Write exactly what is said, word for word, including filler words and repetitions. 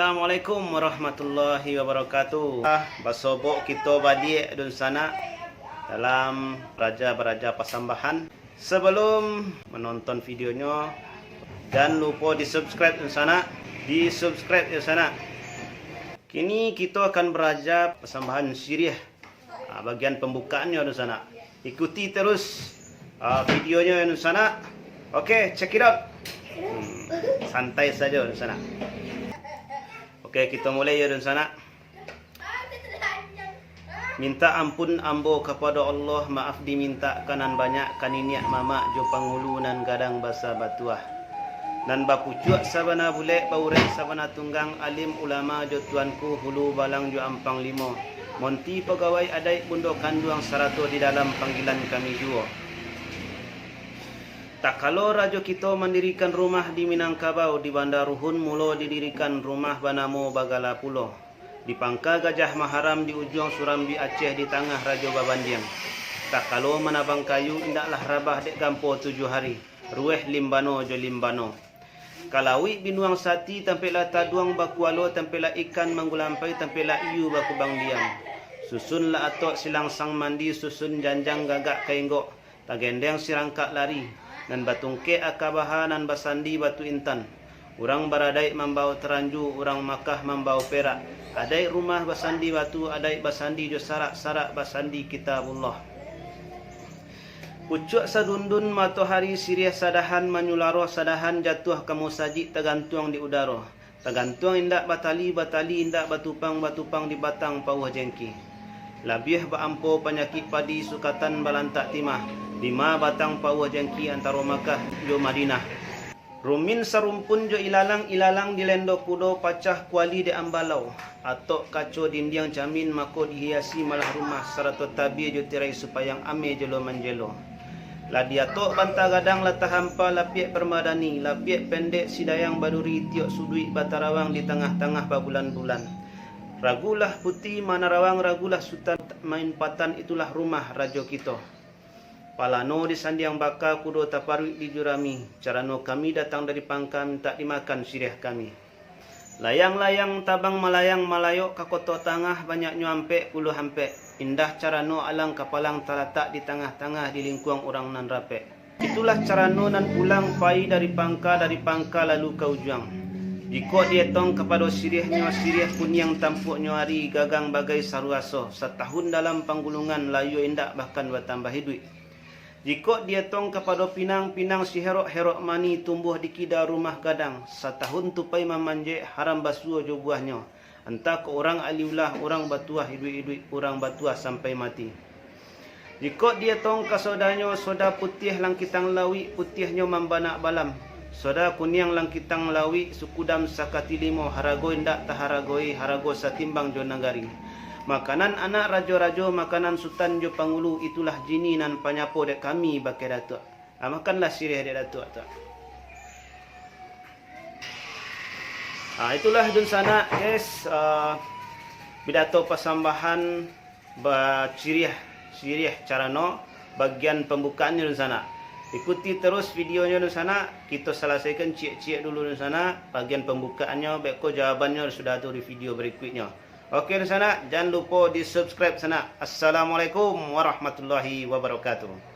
Assalamualaikum warahmatullahi wabarakatuh. Ah, basobok kito baliak dunsanak dalam baraja-baraja pasambahan. Sabalum manonton videonyo, jan lupo di-subscribe dunsanak, di-subscribe dunsanak. Kini kito akan baraja pasambahan siriah. Ah, bagian pambukaannyo dunsanak. Ikuti terus, ah, videonyo dunsanak. Oke, check it out. Hmm, santai sajo dunsanak. Oke, kito mulai yo dunsanak. Mintak ampun ambo kapado Allah, maaf dimintak ka nan banyak, ka niniak mamak jo pangulu nan gadang basa batuah. Nan bapucuak sabana bulek, baurek sabana tunggang, alim ulama jo tuanku, hulu balang jo ampang limo, monti pagawai adaik bundo kanduang, sarato di dalam panggilan kami juo. Takalo rajo kito mandirikan rumah di Minangkabau, di Banda Ruhun mulo didirikan rumah banamo Bagala pulo. Di pangka Gajah Maharam, di ujuang Surambi Aceh, di tangah rajo babandiang. Takalo manabang kayu, indaklah rabah dek gampo tujuah ari, ruweh limbano jo limbano. Ka lauik binuang sati, tampek lah taduang bakualo, tampek lah ikan manggulampai, tampek lah iyu bakubang diam. Susun lah atok silangsang mandi, susun janjang gagak ka inggok, tagendeng sirangkak lari, nan batungkek aka baha, nan basandi batu intan. Urang baradaik mambao taranju, urang Makkah mambao perak. Adaik rumah basandi batu, adaik basandi jo sarak, sarak basandi Kitabullah. Pucuak sadundun matohari, siriah sadahan manyularoh, sadahan jatuah ka musajik, tagantuang di udaro. Tagantuang indak batali, batali indak batupang, batupang di batang pauah jengki. Labiah baampo panyakik padi, sukatan balantak timah, lima batang pauah jengki antaro Makkah jo Madinah. Rumin sarumpun jo ilalang, ilalang dilendo kudo, pacah kuali dek ambalau. Atok kaco dindiang camin, mako dihiasi malah rumah, sarato tabia jo tirai supayang, ame jelo manjelo. Lah diatok banta gadang, lah tahampa lapiak parmadani, lapiak pendek sidayang baduri, tiok suduik batarawang, di tangah-tangah babulan-bulan. Ragulah puti manarawang, ragulah sutan main patan, itulah rumah rajo kito. Palano di sandiang baka, kudo taparuik di jurami, carano kami datang dari pangka, mintak dimakan siriah kami. Layang-layang tabang malayang, malayok ka koto tangah, banyaknyo ampek puluah ampek. Indah carano alang kapalang, talatak di tangah-tangah, di lingkuang urang nan rapek. Itulah carano nan pulang pai dari pangka, dari pangka lalu ka ujuang. Jikok dietong kapado siriahnyo, siriah kuniang tampuaknyo ari, gagang bagai saruaso, satahun dalam panggulungan, layua indak bahkan batambah iduik. Jikok dietong kapado pinang, pinang siherok-herok mani, tumbuah di kida rumah gadang, satahun tupai mamanjek, haram basuo jo buahnyo. Antah kok urang aliulah, urang batuah iduik-iduik, urang batuah sampai mati. Jikok dietong ka sodanyo, soda putiah langkitang lauik, putiahnyo mambanak balam. Soda kuniang langkitang lauik, sukudam sakati limo, harago indak taharagoi, harago satimbang jo nagari. Makanan anak rajo-rajo, makanan sutan jo pangulu, itulah jini nan panyapo dek kami bakeh Datuak. Ah, makanlah siriah dek Datuak tu. Ah, itulah dunsanak, guys, ah, pidato pasambahan baciriah, siriah carano bagian pambukaannyo dunsanak. Ikuti terus videonyo dunsanak, kito salasaikan ciek-ciek dulu dunsanak, bagian pambukaannyo, beko jawabannyo sudah tu di video barikuiknyo. Oke dunsanak, jan lupo di-subscribe sanak. Assalamualaikum warahmatullahi wabarakatuh.